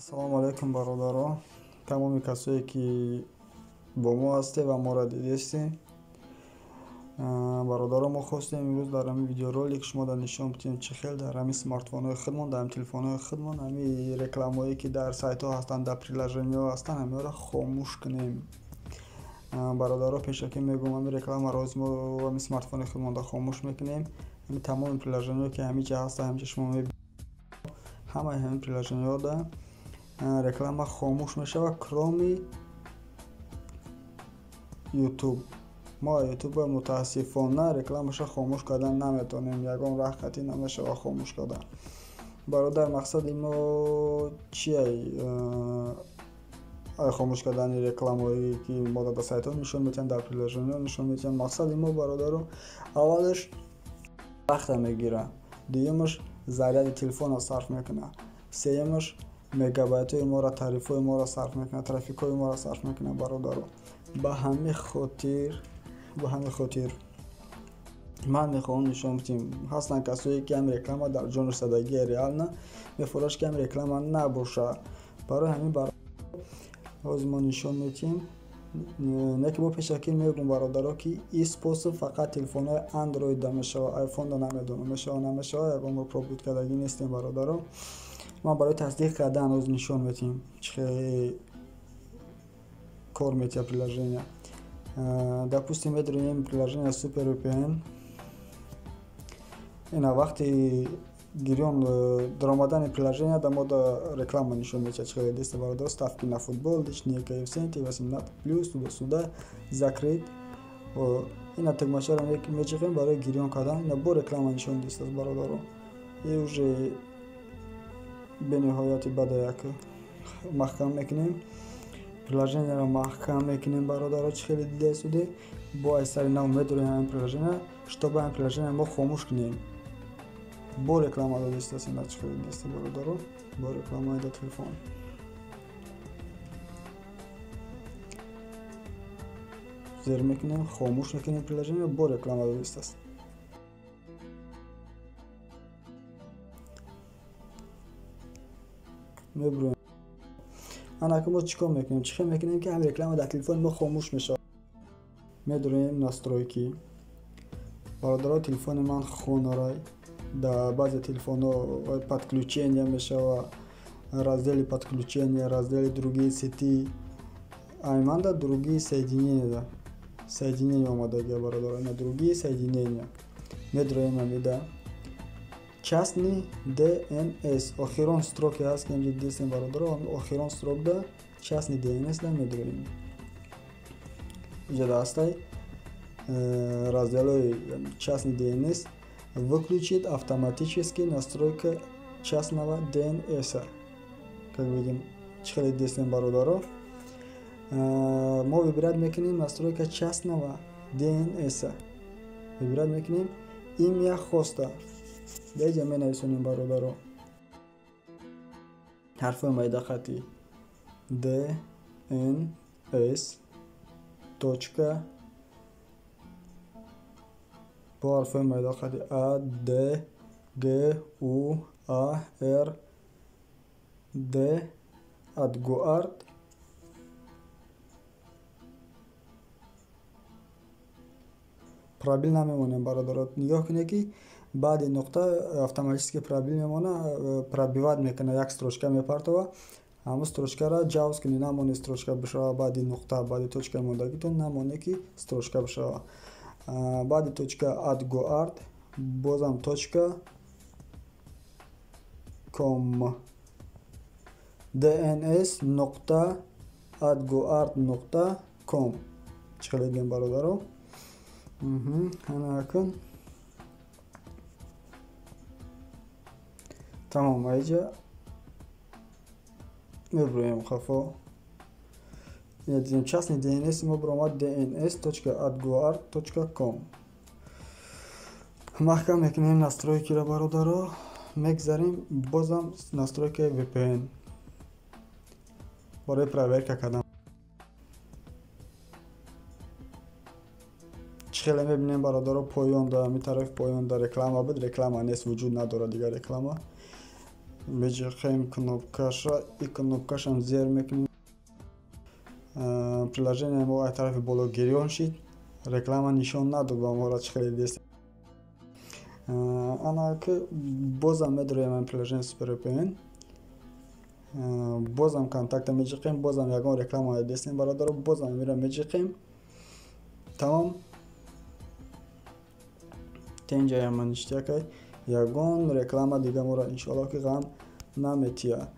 Ассалому алайкум, бародаро, тамоми касое ки бо мо ҳастед ва моро дидестед. Бародаро, мо хостем имрӯз дар ҳамин видеоролик шумо дар нишон бидиҳем, чӣ хел дар ҳамин смартфонҳои худмон, дар ҳамин телефонҳои худмон ҳамин рекламаҳое ки дар сайтҳо ҳастанд, дар приложениҳо ҳастанд, ҳаминҳоро хомӯш кунем. Бародаро, пешакӣ мегӯям, ҳамин рекламаро ҳозир мо ҳамин смартфони худмон дар хомӯш мекунем. Ҳамин тамоми приложениҳое ки ҳамин ҷа ҳастанд, ҳамин ҷа шумо мебинед, ҳамаи ҳамин приложениҳо да реклама хомӯш мешавад, кроме YouTube. Мо YouTube мутаассифона рекламаша хомӯш кардан наметавонем, ягон раҳ қатъӣ намешавад хомӯш кардан. Бародар, мақсади мо чия хомӯш кардани рекламаҳое ки мо дар сайтҳо нишон медиҳанд, дар приложениҳо нишон медиҳанд? Мақсади мо, бародаро, аввалаш вақта мегирад, дуюмаш заряди телефонро сарф мекунад, сеюмаш мегабайтҳои моро, тарифҳои моро сарф мекунад, трафикҳои моро сарф мекунад. Бародаро, ба ҳамин хотир ман мехоҳам нишон бидиҳем. Ҳастанд касое ки ҳам реклама дар ҷонаш задагия, реально мефурӯшад ки ҳам реклама набошад. Барои ҳамин ҳозир мо нишон медиҳем. Не ки бо пешакӣ мегӯм, бародаро, ки ин способ фақат телефонҳои Андроид да мешавад, айфонда намедонам мешавад, намешавад, ягон бор пробовать кардагӣ нестем. Бародаро, ман барои тасдиқ кардан ҳозир нишон медиҳем, чӣ хел кор метиҳад приложения. Допустим, медроем приложение Super VPN. Ина вақти гирён даромадани приложения да мо да реклама нишон медиҳад. Чӣ хеле десте, бародар: ставки на футбол, личные коэффициенты 18+, туда-сюда, закрыть. Ина тугмачаро мечиқем барои гирён кардан. Ина бо реклама нишон дистааст, бародаро. И уже бениҳояти бада як маҳкам мекунем приложениеро, маҳкам мекунем. Бародаро, чӣ хеле дидаистуде, бо аз сари нав медорем ҳамин приложение, чтобы ҳамин приложение мо хомӯш кунем. Бо реклама додистааст. Ина чӣ хеле дидаста, бародаро, бо рекламаи да телефон зер мекунем, хомӯш мекунем приложение, бо реклама додистааст. Мебурем. Анаки мо чӣ кор мекунем, чӣ хел мекунем ки ҳам реклама дар телефони мо хомӯш мешавад? Медорем настройки. Бародаро, телефони ман Хонорай. Дар баъзе телефонҳо подключение мешава, раздели подключения, раздели другие сети. Айманда другие соединения, соединения омадагия, бародаро. На другие соединения медроем, амида частный DNS, охирон строке ҳаст ки инҷа дидестем, бародаро, охирон строкда частный DNS да медроем. Инҷа ҳастай разделои частный DNS, выключить автоматически настройка частного DNS. Как видим, чӣ хеле дидестем, бародаро, мо выбирать мекунем настройка частного DNS, выбирать мекунем имя хоста. Даиҷа менависонем, бародаро, ҳарфҳои майда хатӣ DNS точка, бо ҳарфҳои майда хатӣ A D G U A R D, Adguard. Пробел намемонем, бародаро. Нигоҳ кунед, ки баъди нуқта автоматически пробел мемона, пробивать мекунад, як строчка мепартова. Ҳамун строчкаро ҷавз кунед, намоне строчка бишава баъди нуқта, баъди точкаи мондагитон намоне ки строчка бишава. Баъди точка Adguard, бозам точка ком, DNS нуқта Adguard нуқта ком. Чӣ хеле дидем, бародаро? Ана акун тамом, аиҷа мебуроем хафо. Дидем, частный DNS мо биромад DNS точка Adguard точка ком. Маҳкам мекунем настройкиро, бародаро. Мегзарем бозам настройкаи VPN барои проверка кардан. Чӣ хеле мебинем, бародаро, поён да ҳамин тарафи поён да реклама буд, реклама нест, вуҷуд надорад дигар реклама. Меҷиқем кнопкаша, и кнопкашам зер мекунем. Приложение мо ай тарафи боло гирён шид, реклама нишон надод ба моро. Чӣ хеле дидест? Ана ки бозам медроем приложение SuperVPN, бозам контакта меҷиқем, бозам ягон реклама дидестем, бародаро, бозам мира меҷиқем. Тамом, тенҷаяма ништякай, ягон реклама дига моро, иншоалло, ки ғам наметия.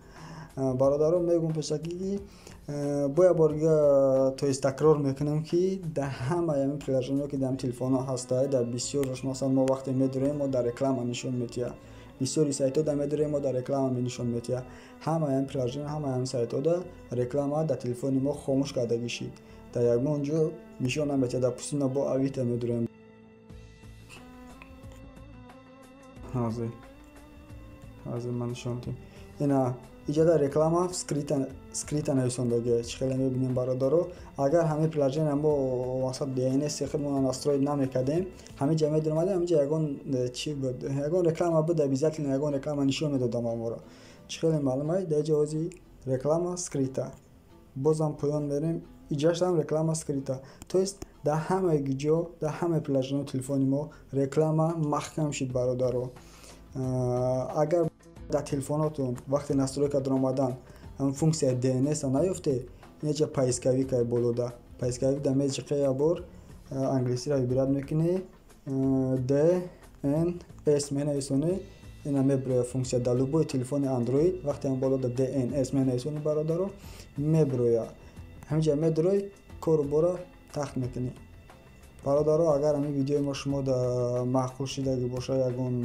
Бародаро, мегӯм пешакӣ, ки бо як бор дига, то есть такрор мекунам, ки дар ҳамаи ҳамин приложениҳо, ки дар телефонҳо ҳастад, дар бисёрш, масалан, мо вақте медурем, мо дар реклама нишон метиҳад. Бисёри сайтҳо да медурем, мо дар реклама менишон метиҳад. Ҳамаи ҳамин приложение, ҳамаи ҳамин сайтҳо да реклама дар телефони мо хомӯш кардагӣ шид, дар ягон ҷо нишон наметиҳад. Дар пустина бо Авито медурем. Ҳозир ман нишон медиҳем. Ина иҷода реклама скрыта нависондагия. Чӣ хеле мебинем, бародаро? Агар ҳамин приложение мо, мақсад, DNS худмона настроить намекардем, ҳамин ҷа медуромадем, ҳамин ҷа ягон чӣ буд, ягон реклама буд, обязательно ягон реклама нишон медодам моро. Чӣ хеле маълум ай, дар ҷа ози реклама скрыта. Бозам поён мерем, иҷаштам реклама скрыта. То есть дар ҳамаи ҷо, дар ҳамаи приложениҳои телефони мо реклама маҳкам шид. Бародаро, агар дар телефонотон вақте настройка даромадан ҳамин функсияи DNS наёфте, инҷа поисковикай болода, поисковик да меҷиқе, як бор англисиро выбирать мекунӣ, DNS менависонӣ, ина мебироя функсия. Дар любой телефони Android вақте ҳам болода DNS менависонӣ, бародаро, мебироя. Ҳаминҷа медурой, кору бора тахт мекунӣ. Бародаро, агар ҳамин видеои мо шумо маъқул шидагӣ боша, ягон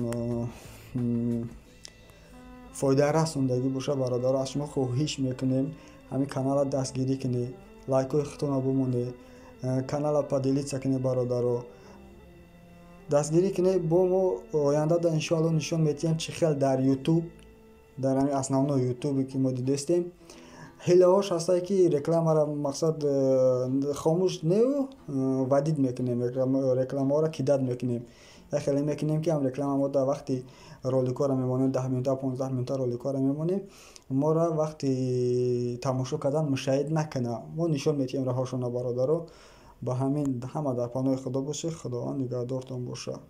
фоида расондагӣ боша, бародаро, аз шумо хоҳиш мекунем, ҳамин каналро дастгирӣ кунед, лайкҳои худтонро бимонед, каналро поделиться кунед. Бародаро, дастгирӣ кунед. Бо мо ояндада, иншоалло, нишон медиҳем, чӣ хел дар Ютуб, дар ҳамин основной Ютубе, ки мо дидестем, ҳилаҳош ҳастае, ки рекламаро, мақсад, хомӯш неу вадид мекунем, рекламаҳоро кидать мекунем. Як хеле мекунем, ки ҳам реклама мо дар вақти роликҳоро мемонем, 10 минута, 15 минута роликҳоро мемонем, моро вақти тамошо кардан мушоҳид накунад. Мо нишон медиҳем роҳҳошонро. Бародаро, ба ҳамин ҳама дар паноҳи Худо бошед, Худованд нигаҳдортон бошад.